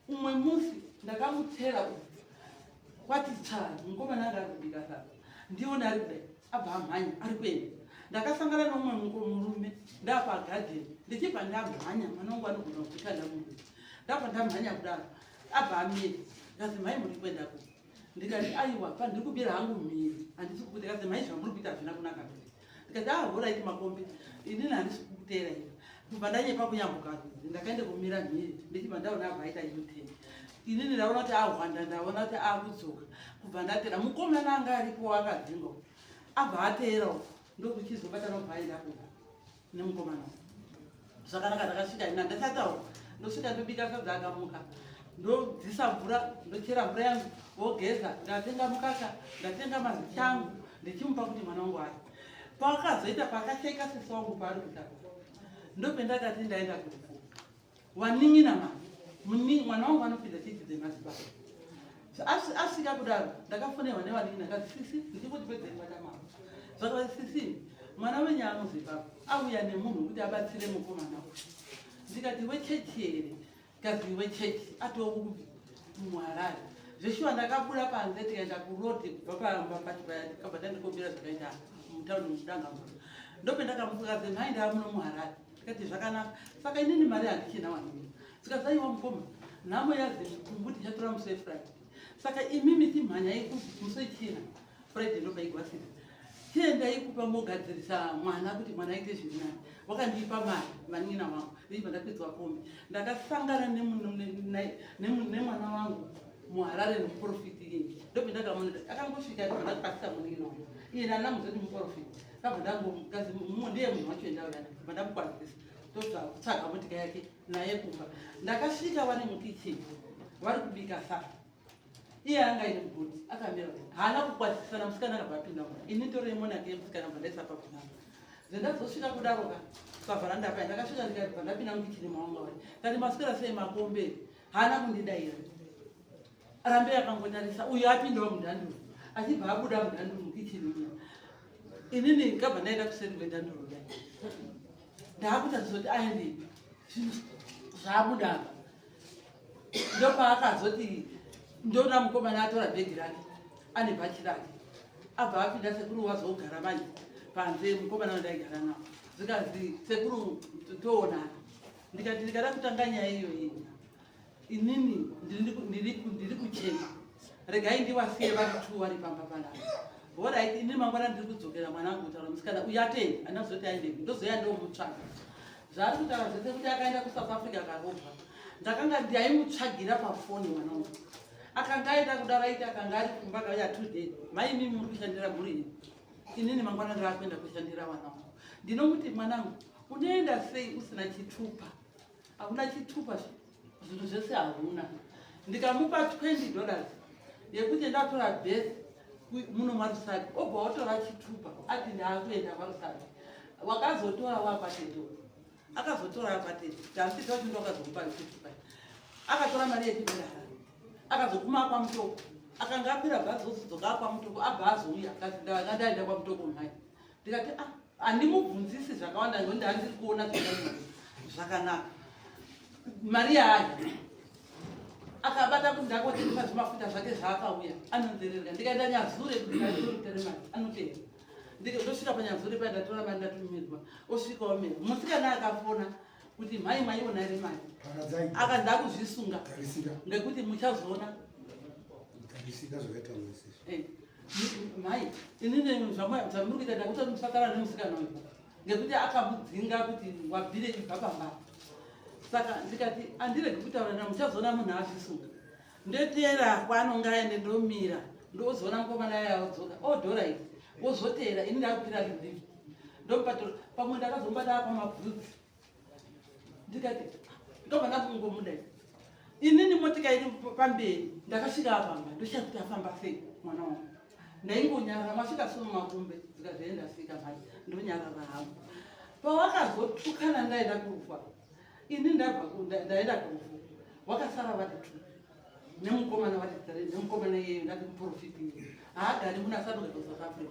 umwe musi ndakamutera kwati tsva mukomana anga ari kubika sadza ndiona ari kudai abva amhanya ari kuenda ndakasangana neumwe murume ndapagadheni ndichibva ndamhanya mwana wangu anogona kutikanda munhu ndabva ndamhanya kudaro abva amira ndikazi mhai muri kuenda kupi ndikati aiwa pandiri kubira hangu mhiri handisi kukuti ndikazi mhai zvamuri kuita hazvina kunaka ndikati ah horaiti makombi inini handisi kukuteera ini kubva ndanyepa kuyambuka rwizi ndakaenda kumira mhiri ndichibva ndaona abva aita u-turn inini ndaona kuti ahwanda ndaona kuti akudzoka kubva ndatera mukomana anga aripo akadzinga abva ateerawo ndokuchizobatana kubva aenda kuba nemukomana zvakanaka ndakasvika ina ndachataura ndosvika ndobika sadza akamuka ndodzisa mvura ndochera mvura yangu wogeza ndatenga mukaka ndatenga mazicha angu ndichimupa kuti mwana wangu ari paakazoita pakashaika sisi wangu paari kutakura ndopendakati ndaenda kurufu wanin'ina mani mwana wangu anopinda chechi dzemadzibaba asvika kudaro ndakafonerwa nevanin'ina kati sisi ndichingoti pedzei kubata mama zvakati sisi mwana wenyu amuzimbabwe auya nemunhu wekuti abatsire mukomana uyu ndikati wechechi here kazi wechechi atoo muHarare zveshuwa ndakabuda panze tikaenda kurodhi kubva pamba pacho paya tikabva tandikombera zvakaita mutauni mudangamuro ndopendakamukazi mhai ndaamuno muHarare ndikati zvakanaka saka inini mari handichina wanini zikazaiwa mukoma nhamo yazi kumbuti chatora musi weFriday saka imimi chimhanyai musi weChina Friday ndopaigwasira. Chiendai kupa mogadzirisa mwana kuti mwana aite zviri nani. Wakandipa mari vanin'ina vangu ndichibva ndakwidzwa kombi. Ndakasangana nemwana wangu muHarare nemuprofiti iye. Ndobva ndakamuona akangosvika ndobva ndakwazisa munin'ina wangu. Iye ndandamuzoti muprofiti. Kabva ndangomukazi mumwe ndiye munhu wacho endawo yana. Ndobva ndamukwazisa. Ndobva kutsvaga motika yake naye kumba. Ndakasvika vari mukicheni vari kubika sadza. Iye anga aine mugoti akamira haana kukwazisana musikana akabva apinda mumba. Ini ndore monaki yemusikana bva ndaisa pabvunana. Zvendazosvika kudaro ka pavharanda paya ndakasvika ndikabva ndapinda mukicheni mawanga vari. Kati maswera sei makombe haana kundidaira. Rambe akangotarisa uyu apindawo mudhanduru achibva abuda mudhanduru mukicheni muya. Inini ndikabva ndaenda kuseri kwedhanduru dai. Ndaakutarisa kuti aendepi zvinhu zvabuda apa. Ndopaakazoti ndoona mukomana atora bhegi rake ane bhachi rake abva apinda sekuru wazogara manje panze mukomana wandaigara nawo zvikanzi sekuru toonana ndikati ndikada kutanga nyaya iyoyi inini ndiri kuchema regai ndiwasiye vari two vari pamba panapa horait inini mangwana ndiri kudzokera mwanangu kutaura musikana uyu atenda andina kuzoti aendepi ndozoya ndomutsvaga zvaari kutaura zvese kuti akaenda kusouth africa akarobva ndakanga ndaimutsvagira pafoni mwana wangu akanga aenda kudaro aiti akanga ari kumba akauya 2 day mai imimi muri kushandira mhuri iyi inini mangwana ndaakuenda kushandira vana wangu ndinomuti mwanangu unoenda sei usina chitupa hakuna chitupa zvinhu zvese hauna ndikamupa $20 yekuti ndatora birth muno maRusape obva watora chitupa ati ndaakuenda kwaRusape wakazotora wakwatete akazotora akwatete tamusita kuti ndo akazomupa chitupa akatora mari yechibera akazoguma kwaMutoko akanga akwira bhazi ozodzoka kwaMutoko abva azouya akati ndanga ndaenda kwaMutoko mhai ndikati ah handimubvunzisi zvakawanda ngokuti handiri kuona zvakanaka mari yaadya akabata kuti ndakotengesa zvimafuta zvake zvaakauya anonzerereka ndikaenda Nyazure kuti ndaitorutore mari anotenda ndosvika paNyazure paya ndatora mari ndatumirwa osvika wamira musikana akafona kuti mhai maiona ere mari Paradzai. akanzi ndakuzvisunga Garisika. ngekuti muchazoona Garisika zvakaita mwese. Eh, mhai inini zvamuri kuita ndakuti musatara nemusikana uyu ngekuti akamudzinga kuti wabvire ibva pamba saka ndikati andiregi kutaura na muchazoona munhu azvisunga ndoteera kwaanonga aende ndomira ndozoona mukomana yaye odzoka odhora idzi wozoteera ini ndakukwira lift ndomupatora pamwe ndakazomubata pamabvudzi ndikati ndobva ndakungomuda inini motika iri pamberi ndakasvika apamba ndoshaya kuti afamba sei mwana wangu ndaingonyarara masvika sono makumbe zikazvienda svika mhai ndonyarara hangu pawakazotukana ndaenda kurufa ini ndabva ndaenda kurufu wakasara vari two nemukomana vari three nemukomana iyeyo ndati muprofiti iye haagari muno asanogara kuSouth Africa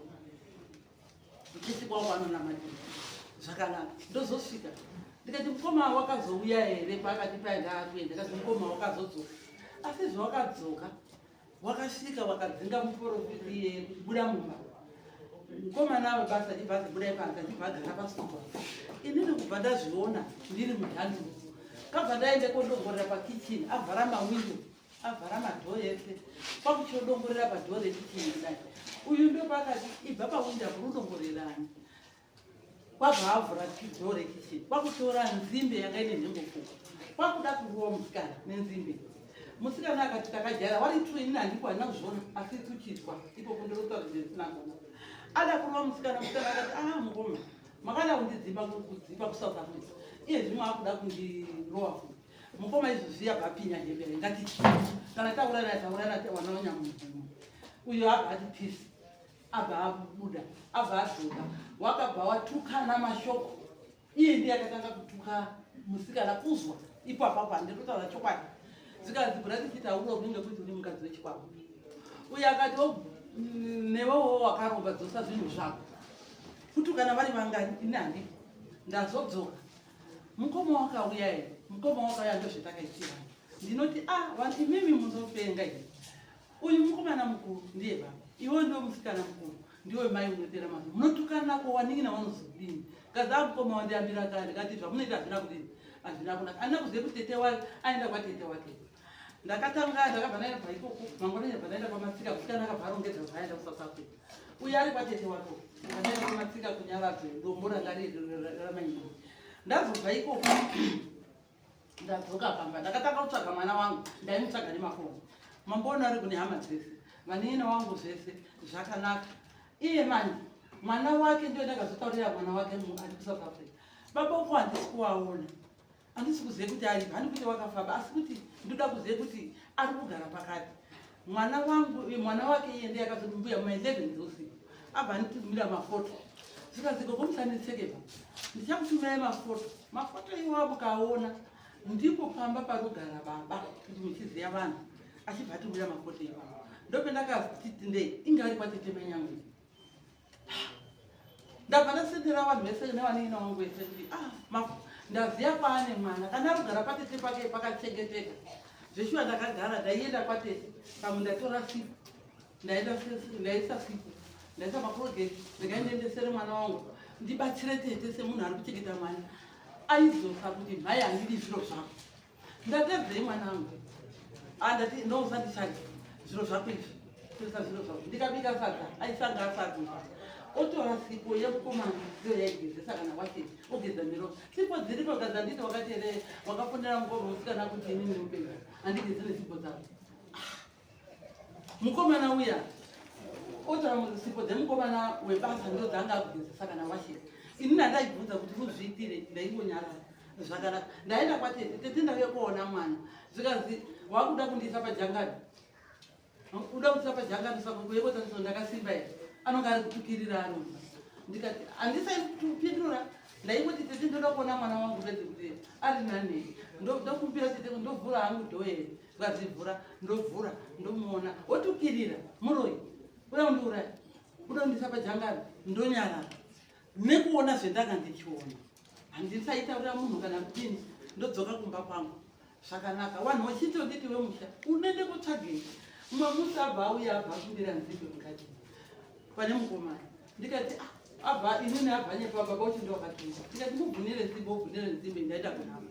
kuchechi kwavo anonamatira zvakanaka ndozosvika ndikati mukoma wakazouya here paakati paya ndaakuenda kazi mukoma wakazodzoka asi zvawakadzoka wakasvika wakadzinga muprofiti iyeye kubuda mumba mukomana webasa achibva azibuda ipanze achibva agara pasupa inini kubva ndazviona ndiri mudhanduru kabva ndaende kodongorera pakichini avhara mawindo avhara madhoo ese kwakuchodongorera padhoo rekichini kudai uyu ndopaakati ibva pawindo apo rudongorerani kwabva avhura dhoo rekichini kwakutora nzimbe yanga ine nhengo fuka kwakuda kuruwa musikana nenzimbe musikana akati takajaira wari tu inini handiko handina kuzviona asi tuchitwa ikoko ndinotaura ndisina kuona ada kurova musikana musikana akati ah mukoma makada kundidzimba kudzimba kuSouth Africa iye zvimwe akuda kundirova futi mukoma izvozvi yabva apinya hembe ngati kana taurana taurana wana wanyamunhu uyo abva ati peace abva abuda abva adzoka wakabva watukana mashoko iye ndiye akatanga kutuka musikana kuzwa ipo apapo handinotaura chokwadi zvikanzi bhuratisiita urovi ngekuti uri mukadzi wechikwambo uyo akati "Oh, newewo wakaromba dzosa zvinhu zvako kutukana vari vangani ini handipo ndazodzoka mukoma wakauya here mukoma wakauya ndozvetakaitirana ndinoti ah vanhu imimi munopenga ii uyu mukomana mukuru ndiye baba iwe ndiwe musikana mukuru ndiwe mai unotera mazvo munotukanako wanin'ina vanozodini kazi amukoma wandiambira kare kati zvamunoita hazvina kudini hazvina kunaka andina kuziva kuti tete wake aenda kwatete wake ndakatanga ndakabva ndaenda ikoko mangwana ndabva ndaenda kwamatsika musikana akabva arongedza kuti aenda kuSouth Africa. Uyo ari kwatete wako andaenda kumatsika kunyaradzo dombo ranga riri ramainini. Ndazobva ikoko ndadzoka pamba, ndakatanga kutsvaga mwana wangu, ndaimutsvaga nemafomu. Mamboona ari kune hama dzese, vanin'ina wangu, zvese zvakanaka. Iye manje mwana wake ndio ndakazotaurira mwana wake ari kuSouth Africa, baba uko handisi kuvaona, handisi kuziva kuti aripo, handi kuti wakafamba, asi kuti ndoda kuziva kuti ari kugara pakati. Mwana wangu, mwana wake iye ndiye akazoti mbuya muma 11 dzeusiku abva anditumira mafoto, zvikanzi, gogo musanetsekepa, ndichakutumirai mafoto. Mafoto iwawo mukaona ndipo pamba parikugara baba, kuti muchiziva vanhu. Achibva atumira mafoto iwawo, ndopendakaziti ndei inge ari kwatete Manyangwe. Ndabva ndasendera vanhu vese nevanin'ina vangu vese kuti ah, ndaziva kwaane mwana, kana ari kugara patete pake pakachengeteka zveshuwa. Ndakagara ndaienda kwatete pamwe ndatora sipo, ndaenda ndaisa sipo, ndaisa maColgate, ndingaendiendesere mwana wangu, ndibatsire tete semunhu ari kuchengeta mwana. Aizosa kuti mhai, handidi zviro zvako, ndatedzei mwana wangu? Andati no, usandishandi zviro zvako izvi, toisa zviro zvako. Ndikabika sadza, aisanga asadza, otora sipo yemukomana, ndiyo yaigezesa kana wacheti ogeza miro. Sipo dziripo gadza, nditi wakati here wakafonera mukoma musikana kuti inini mupenyu handigezi nesipo dzako. Mukomana uya otora sipo dzemukomana webasa, ndo dzanga akugezesa kana washeti. Inini handaibvunza kuti uzviitire, ndaingonyarara zvakanaka. Ndaenda kwatete, tete ndauya kuona mwana. Zvikanzi, wakuda kundiisa pajangani, uda kundiisa pajangani, saka kuyekotanisa ndakasimba here? Anonge ari kutukirira anomba. Ndikati handisaipindura, ndaingoti tete ndoda kuona mwana wangu bedzi kuti ari nani. Ndokumbira tete, ndovhura hangu door here? Zvikazivhura, ndovhura, ndomuona, otukirira, muroyi, uda kundiuraya, uda kundiisa pajangani. Ndonyarara nekuona zvendanga ndichiona, handisaitaurira munhu kana kudini. Ndodzoka kumba kwangu zvakanaka, vanhu vachitonditi wemusha unoende kutsvagei. Mumwe musi abva auya, abva akumbira nzimbe mukati pane mukomana. Ndikati ah, abva inini abva nyepa, baba uchi ndowakatumwa. Ndikati mubvunire nzimbe, ubvunire nzimbe. Ndaita kunhama,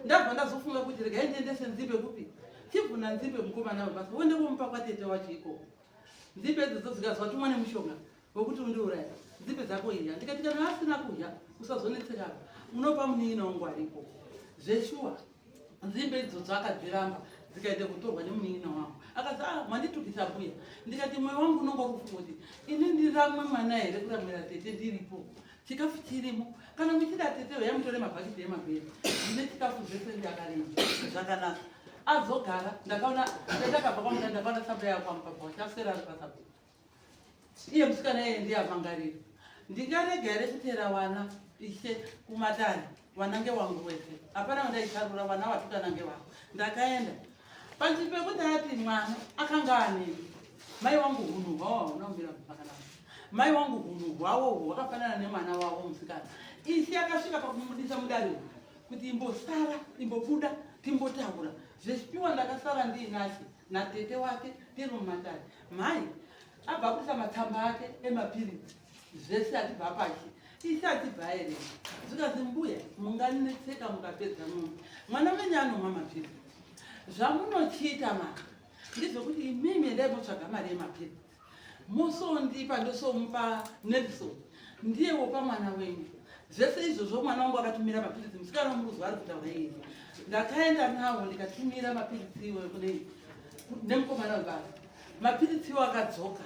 ndabva ndazofunga kuti regai ndiendese nzimbe kupi. Chibvuna nzimbe mukomana webasa, uende kumupa kwatete wacho ikoko. Nzimbe idzodzo dzikazwa tumwa nemushonga wekuti undiuraya, nzimbe dzako iya. Ndikati kana asina kudya usazonetsekapa, unopa munin'ina wangu ariko. Zveshuwa nzimbe idzodzo akadziramba, dzikaita kutorwa nemunin'ina wangu. Akati ah, manditukisa mbuya. Ndikati mwoyo wangu unonga uri kufunga kuti ini ndiramwe mwana here, kuramwira tete ndiripo, chikafu chirimo. Kana muchida tete uyai mutore mabhakiti emabheri, ndine chikafu zvese, ndakarima zvakanaka. Azogara ndakaona ndakabva kwamuda, ndakaona tsamba yako kwamupapa wachaswera ari pasabva iye musikana iye ndiye amangarira. Ndingarega here kutera wana ishe kumatare? Wana ngewangu wese, hapana wandaisarura, wana watukana ngewako. Ndakaenda panzvimbo pekuti ati mwana akanga aneni. Mai wangu hunhu hwawo hauna kumira zvakanaka. Mai wangu hunhu hwawo hwakafanana nemwana wavo musikana. Ishe akasvika pakumubudisa mudare umu kuti imbosara, imbobuda timbotaura zvechipiwa. Ndakasara ndiinashe natete wake tiri mumatare. Mhai abva abudisa matsamba ake emapiritsi zvese, achibva pashi ishe achibva aerenga. Zvikanzi, mbuya munganetseka mukapedza munhu, mwana wenyu anomwa mapiritsi. Zvamunochiita maka ndezvekuti imimi endai motsvaga mari yemapiritsi, mosondipa, ndosomupa Nelson, ndiye wopa mwana wenyu zvese izvozvo. Mwana wangu akatumira mapiritsi, musikana wamuruzwa ari kutaura iye. Ndakaenda nawo ndikatumira mapiritsi iwoyo kune nemukomana webasa. Mapiritsi iwo akadzoka,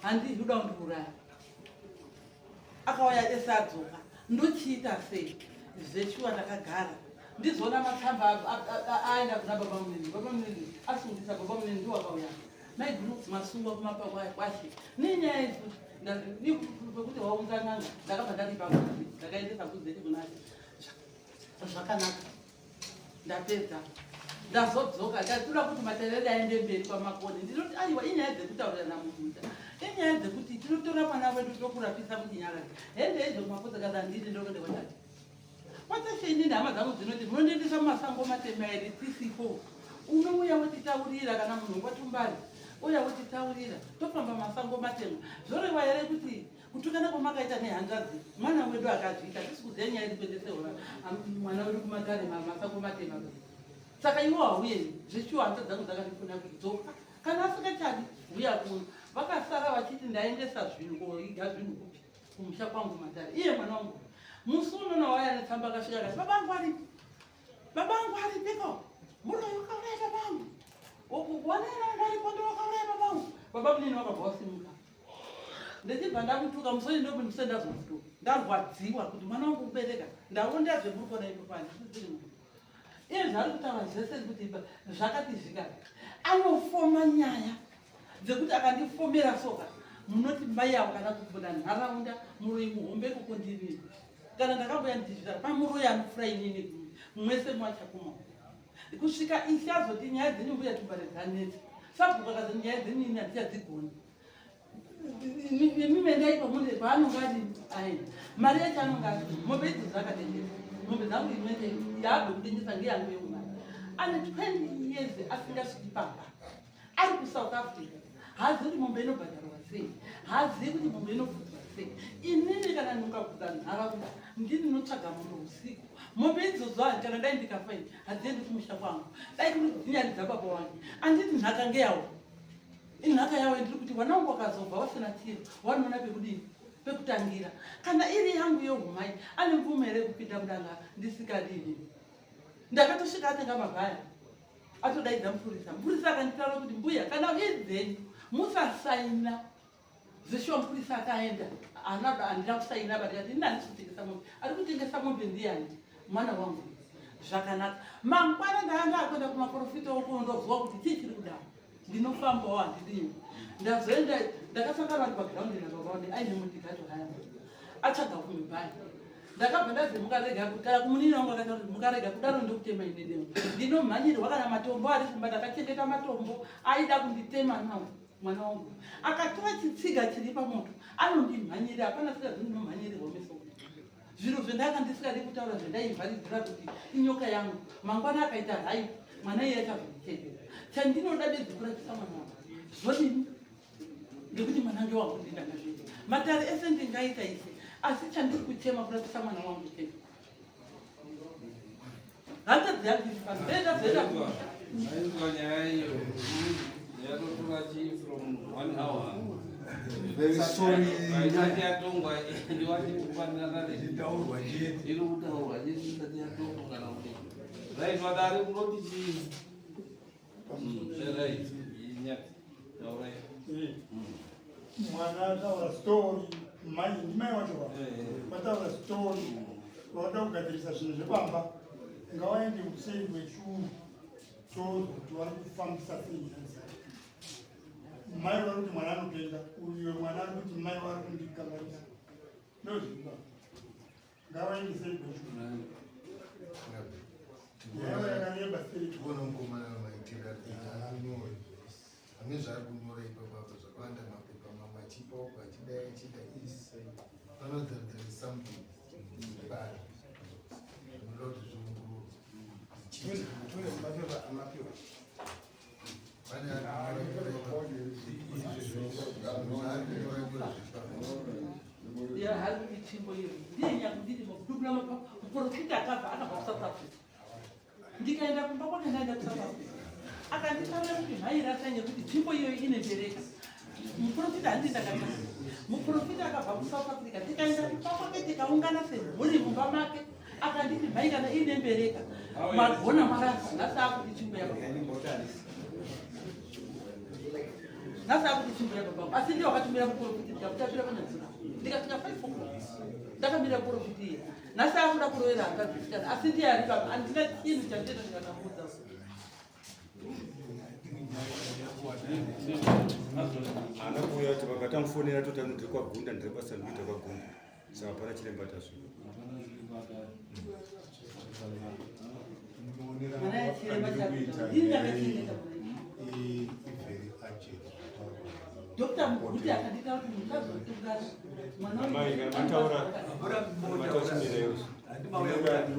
handii uda kundiuraya, akauya ese adzoka, ndochiita sei? Zveshuwa ndakagara ndizoona matsamba aenda kuna baba munini, baba munini asungisa baba munini, ndiwo akauya. Maiguru masungwa kumapa kwashe nenyaya yekuti waunza n'anga. Ndakabva ndaripa, ndakaendesa kuzeti kunashe zvakanaka. Ndapedza ndazodzoka, ndatoda kuti matare aende mberi kwamakoni. Ndinoti aiwa, inyaya dzekutaurirana mumuta, inyaya dzekuti tinotora mwana wedu tokurapisa muchinyarari. Hende izvo kumapotsa kana ndini ndokuende kwatati kwatashe. Inini hama dzangu dzinoti munondiendesa mumasango matema ere tisipo? Unouya wotitaurira, kana munhu watumbari uya wotitaurira, tofamba masango matema. Zvoreva here kuti kutukana kwamakaita nehanzvadzi mwana wedu akazviita? Tisi kuziva nyaya iri kuendesewa mwana wedu kumatare masango matema. Saka iwo hauyendi. Zveshuwa hanzvadzi dzangu dzakandifuna kudzoka, kana asingachadi huya kuno. Vakasara vachiti ndaendesa zvinhu koiga zvinhu kupi kumusha kwangu matare. Iye mwana wangu musi unona waya netsamba akasvika akati baba angu aripi? Baba angu aripiko? Muroyi wakauraya baba angu. Wanena wangu aripo ndo wakauraya baba angu. Baba munini wakabva wasimuka. Ndechibva ndakutuka musoni ndokuti ndazokutuka. Ndarwadziwa kuti mwana wangu kubereka. Ndaonda zvemuri kuona ipapo handisisiri munhu. Iye zvaari kutaura zvese kuti zvakati zvikati. Anofoma nyaya dzekuti akandifomera soka munoti mai avo kana kubuda nharaunda muroyi muhombe koko ndini. Kana ndakamboya ndichizvitaura pamuroyi anofura inini mwese mwachakuma. Kusvika ishe azoti nyaya dzenyu mbuya Tumbare dzanetsa. Sabhuku akazoti nyaya dzenyu ini handichadzigoni. Imi mendai pamuri paanonga ari aenda. Mari yacho anonga ari mombe idzo dzakatengesa. Mombe dzangu imwe yaabve kutengesa ngeyangu yeumari. Ane 20 years asingasviki pamba. Ari kuSouth Africa. Haazivi kuti mombe inobhadharwa sei. Haazivi kuti mombe inofudzwa sei. Inini kana ndikabvunza nharaunda ndini ndinotsvaga mombe usiku. Mombe idzodzo kana dai ndikafa ini hadziendi kumusha kwangu. Dai kuri dzinyari dzababa wangu. Anditi nhaka ngeyawo. Inhaka yawo ndiri kuti vana vangu vakazobva vasina chiro vanoona pekudini pekutangira. Kana iri yangu yehumai ane mvumo here kupinda mudanga ndisikadini. Ndakatosvika atenga mabhaya atodaidza mupurisa. Mupurisa akanditaura kuti mbuya kana iri dzenyu musasaina. Zveshuwa mupurisa akaenda handina kusaina but ndikati ini handisi kutengesa mombe. Ari kutengesa mombe ndiyani? Mwana wangu. Zvakanaka. Mangwana ndanga ndakuenda kumaprofita uko ndozwa kuti chii chiri kudaro. Ndinofambawo handidini. Ndazoenda ndakasangana vari pagiraundi nababa vangu aine mundikato haya. Atsvaga kumibhaya. Ndakabva ndazi mukarega kana kumunini wangu akataura kuti mukarega kudaro ndokutema ine demo. Ndinomhanyirwa kana matombo ari kumba ndakachengeta matombo aida kunditema nawo mwana wangu. Akatora chitsiga chiri pamoto anondimhanyira hapana singazi ndinomhanyirirwa meso. Zviro zvendanga ndisingadi kutaura zvendaivharidzira kuti inyoka yangu. Mangwana akaita hai mwana iye achazondichengeta. Chandinoda bedzi kurapisa mwana wangu. Zvodini? Ngekuti mwana ngewangu ndindakazviita. Matare ese ndingaita ise asi chandiri kuchema kurapisa mwana wangu chete. Hanzvadzi yangu iri pano. Ndazoenda kumusha. Mainzwa nyaya iyo yatotora chii from 1 hour. Very sorry. Isati yatongwa ndiwati kufanira Ichitaurwa chete. iri kutaurwa chete isati yatongwa kana kuti. Right, vadare munoti chii? Right. Inyati. Taurai. Mwana ataura story, mai ndimai wacho va vataura story, vanoda kugadzirisa zvinhu zvepamba, ngavaende kuseri kwechuru tozwa kuti vari kufambisa sei nyaya dzavo. Mai vari kuti mwana anopenga, uyo mwana ari kuti mai vari kundikanganisa. Ndozviripa. Ngavaende seri kwechuru. Nyaya yakareba seri. Tikuona mukomana maitiro ari ane zvaari kunyora ipapo apa zvakawanda mapepa mamwe achipa uko achidai achida isi panoratidza kuti there is something bad zvinoda kuti zviongororwe. Tune mapepa amapiwa. Pane ari kunyora ipapo zvaari kunyora nyora zvipapo. Hari kuti tsvimbo iyo ndiye nyakunditi mukudubula muprofita akabva kuSouth Africa. Ndikaenda kumba kwake ndaenda kuSouth Africa. Akanditaurira kuti mhairasa ngekuti tsvimbo iyoyo ine mbereka. Muprofita handiti ndakataura. Muprofita akabva kuSouth Africa tikaenda kumba kwake tikaungana semhuri mumba make. Akanditi mhai kana ine mbereka magona marasa nhasi akuti tsvimbo yababa. Nhasi akuti tsvimbo yababa. Asi ndiye wakatumira muprofita ndikakutambira panyadzura. Ndikasvika 5 o'clock. Ndakamira muprofita iye. Nhasi akuda kurovera hanzvadzi asi ndiye ari papa. Handina chinhu chandinoita ndikakamuudza. Haana kuuya kuti vakatamufonera toti ndiri kwaGunda, ndiri kwaSanduita kwaGunda. Saka hapana chiremba tasvika. Mwana yachiremba chakuita. Ndini ndakachengeta mwana. Very urgent. Dr. Muguti akanditaura kuti musazotukana. Mwana Amai, kana mataura mataura chimira yose. Ndiri kuita very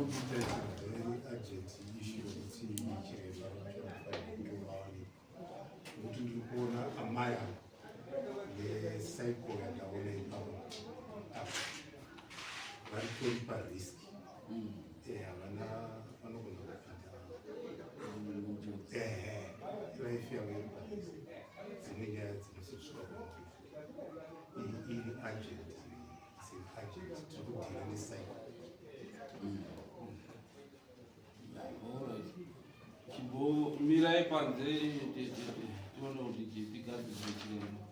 urgent issue yekuti chiremba vanofanira kunge vawanikwa. Nokuti ndiri kuona amai ava necycle yandaona ipapo apa varitori parisk. Havana vanogona kupinda life yavo iri parisk. Dzimwe nyaya dzinososvika. urgent, it's an urgent. Tiri kudhila necycle. Alright. Chimbomirai panze tione kuti tigadzirise chiremba.